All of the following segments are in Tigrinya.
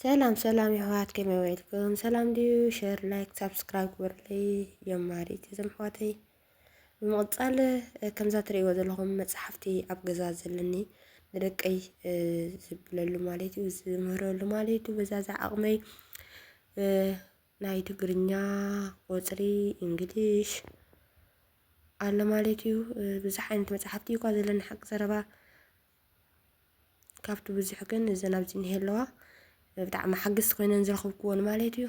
ሰላም ሰላም የሕዋት፣ ከመይ ውዒልኩም? ሰላም ድዩ? ሸር፣ ላይክ፣ ሳብስክራይብ ግበሩለይ ጀማሪት እዞም ኣሕዋተይ። ብምቕጻል፣ እ፣ ከምዛ ትርእይዎ ዘለኹም መጽሓፍቲ ኣብ ገዛ ዘለኒ ንደቀይ፣ እ፣ ዝብለሉ ማለት እዩ፣ ዝምህረሉ ማለት እዩ። በዛ ዝዓቕመይ፣ እ፣ ናይ ትግርኛ፣ ቆጽሪ፣ እንግሊሽ ኣሎ ማለት እዩ። እ፣ ብዙሕ ዓይነት መጽሓፍቲ እዩ እኳ ዘለኒ ሓቂ ዘረባ። ካብቲ ብዙሕ ግን እዘን ኣብዚ እኒሄ ኣለዋ ብጣዕሚ ሓገዝቲ ኮይነን ዝረኸብክወን ማለት እዩ።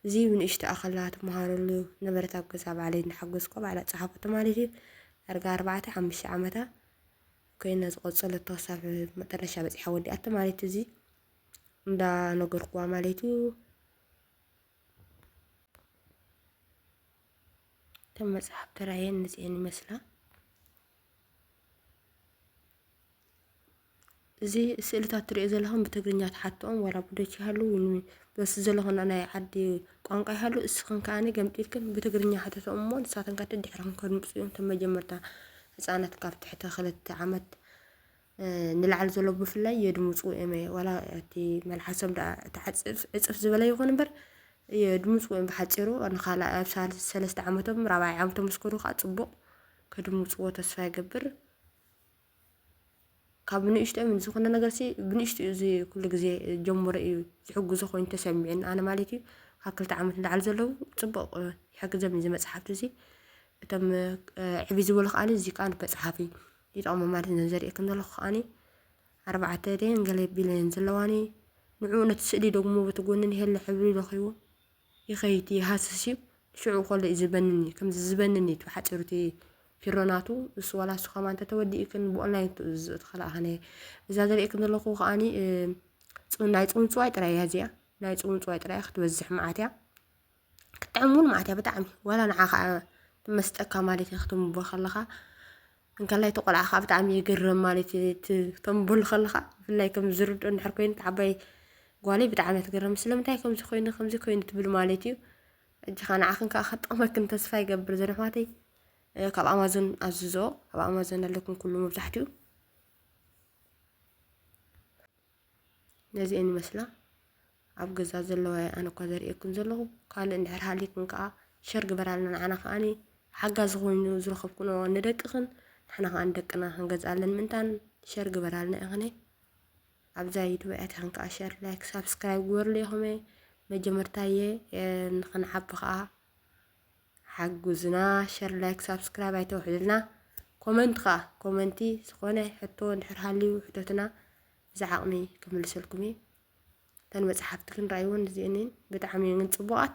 እዚ ብንእሽቶ ኣኸላ ትመሃረሉ ነበረት ኣብ ገዛ ባዕለይ እናሓገዝኩ ባዕላ ጸሓፈቶ ማለት እዩ። ዳርጋ ኣርባዕተ ሓሙሽተ ዓመታ ኮይና ዝቐጸለቶ ክሳብ መጠረሻ በጺሓ ወዲኣቶ ማለት እዩ። እዚ እንዳነገርኩዋ ማለት እዩ። እተን መጽሓፍ ተራእየን እዚአን ይመስላ። እዚ ስእልታት ትሪኦ ዘለኹም ብትግርኛ ትሓትኦም ዋላ ብዶች ይሃሉ፣ በስ ዘለኹና ናይ ዓዲ ቋንቋ ይሃሉ፣ እስኽን ከኣኒ ገምጢልክን ብትግርኛ ሓተትኦም እሞ ንሳተን ከኣ ደድሕርኽን ከድምፁ እዮም። እቶም መጀመርታ ህፃናት ካብ ትሕቲ ክልተ ዓመት፣ እ፣ ንላዕሊ ዘሎ ብፍላይ የድምፁ እዮም። ዋላ እቲ መልሓሶም ደኣ እቲ ዕፅፍ፣ ዕፅፍ ዝበለ ይኹን እምበር የድምፁ እዮም። ብሓፂሩ ንኻልኣይ ኣብ ሳል-፣ ሰለስተ ዓመቶም ራብዓይ ዓመቶም ምስ ከዱ ከዓ ፅቡቕ ከድምፅዎ ተስፋ ይገብር። ካብ ንእሽቶ እዮም ዝኾነ ነገር ሲ ብንእሽቶ እዩ፣ እዚ ኩሉ ግዜ ጀምሮ እዩ ዝሕግዞ ኮይኑ ተሰሚዑኒ ኣነ ማለት እዩ። ካብ ክልተ ዓመት ንላዕሊ ዘለዉ ፅቡቕ፣ እ፣ ይሕግዘም እዩ እዚ መፅሓፍቲ እዚ። እቶም፣ እ፣ ዕብይ ዝበሉ ከዓኒ እዚ ከዓ ንመፅሓፊ ይጠቕሞ ማለት እዩ። ዘርእየኩም ዘለኹ ከዓኒ ኣርባዕተ ደየን ገለ ቢለየን ዘለዋኒ። ንዕኡ ነቲ ስእሊ ደግሞ በቲ ጎኒ ንሄለ ሕብሪ ለኺቡ ይኸይድ ይሃስስ እዩ። ሽዑ ከሎ እዩ ዝበንን እዩ። ከምዚ ዝበንን እዩ እቲ ብሓፂሩ እቲ ፊሮ ናቱ። እሱ ዋላ እሱ ከማን እንተተወዲኡ ግን ብኦንላይን ትእዝዞ እቲ ካልኣ ኸነ። እዛ ዘርእየኩም ዘለኹ ከዓኒ፣ እ፣ ጽ-፣ ናይ ጽውንጽዋይ ጥራይ እያ እዚኣ። ናይ ጽውንጽዋይ ጥራይ እያ፣ ክትበዝሕ መዓት እያ። ክትጥዕም እውን መዓት እያ ብጣዕሚ። ዋላ ንዓ ኸዓ ትመስጠካ ማለት እያ ክተንብቦ ከለኻ። እንከላይ እቲ ቆልዓ ኸዓ ብጣዕሚ ይግረም ማለት እዩ። እቲ ክተንብበሉ ከለኻ፣ ብፍላይ ከም ዝርድኦ እንድሕር ኮይኑ፣ እቲ ዓባይ ጓለይ ብጣዕሚ እያ ትግረም። ስለምንታይ ከምዚ ኮይኑ፣ ከምዚ ኮይኑ ትብል ማለት እዩ። ሕጂ ኸዓ ንዓኽን ከኣ ከጥቕመክን ተስፋ ይገብር። ዘን ኣሕዋተይ፣ እ፣ ካብ ኣማዞን ኣዝዝኦ። ኣብ ኣማዞን ኣለኩም ኩሉ መብዛሕትኡ። ነዚአን ይመስላ ኣብ ገዛ ዘለዋ እየ ኣነ እኳ ዘርእየኩም ዘለኹ። ካልእ እንድሕር ሃልይክን ከኣ ሸር ግበራልና። ንዓና ከኣኒ ሓጋዚ ኮይኑ ዝረኸብክንኦ ንደቅኽን ንሕና ከኣ ንደቅና ክንገዝኣለን ምእንታን ሸር ግበራልና ኢኽነ። ኣብዛ ዩቱብ ኣቲኽን ከኣ ሸር፣ ላይክ፣ ሳብስክራይብ ግበሩለይ ኢኹመ። መጀመርታ እየ፣ እ፣ ንኽንዓቢ ከኣ ሓጉዝና። ሸር፣ ላይክ፣ ሳብስክራይብ ኣይተውሕዱልና። ኮመንት ከኣ፣ ኮመንቲ ዝኾነ ሕቶ እንድሕር ሃልዩ ሕተቱና፣ ብዛ ዓቕሚ ክምልሰልኩም እየ። እተን መጽሓፍቲ ግን ረኣይወን እዚአን እየን። ብጣዕሚ እየን ግን ጽቡቓት።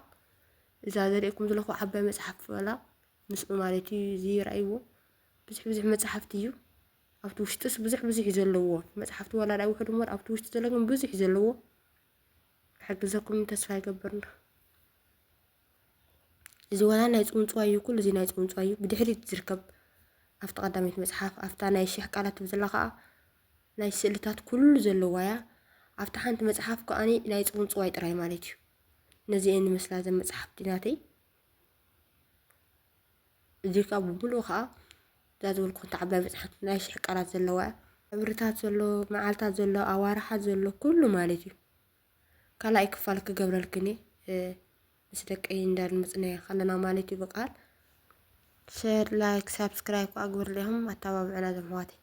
እዛ ዘርእየኩም ዘለኹ ዓባይ መጽሓፍ ወላ ምስኡ ማለት እዩ፣ እዚ ረኣይዎ። ብዙሕ ብዙሕ መጽሓፍቲ እዩ። ኣብቲ ውሽጥስ ብዙሕ ብዙሕ እዩ ዘለዎ። መጽሓፍቲ ወላ ዳኣ ውሑድ እሞ ኣብቲ ውሽጢ ዘሎ ግን ብዙሕ እዩ ዘለዎ። ክሕግዘኩም ተስፋ ይገብር። እዚ ወላ ናይ ጽውንጽዋይ እዩ፣ ኩሉ እዚ ናይ ጽውንጽዋይ እዩ። ብድሕሪት ዝርከብ ኣብቲ ቀዳመይቲ መጽሓፍ፣ ኣብታ ናይ ሽሕ ቃላት ትብል ዘላ ከኣ ናይ ስእልታት ኩሉ ዘለዋ እያ። ኣብታ ሓንቲ መጽሓፍ ከኣኒ ናይ ጽውንጽዋይ ጥራይ ማለት እዩ። ነዚአን ይመስላ እዘን መጽሓፍቲ ናተይ። እዚ ከኣ ብምሉኡ ከኣ እዛ ዝበልኩ ክልተ ዓባይ መጽሓፍ ናይ ሽሕ ቃላት ዘለዋ እያ። ሕብርታት ዘሎ፣ መዓልታት ዘሎ፣ ኣዋርሓት ዘሎ፣ ኩሉ ማለት እዩ። ካልኣይ ክፋል ክገብረልክን እየ፣ እ፣ ምስ ደቀይ እንዳድመጽናዮ ከለና ማለት እዩ ብቃል። ሸር፣ ላይክ፣ ሳብስክራይብ ከኣ ግበሩለይ ኢኹም፣ ኣተባብዑና እዞም ኣሕዋተይ።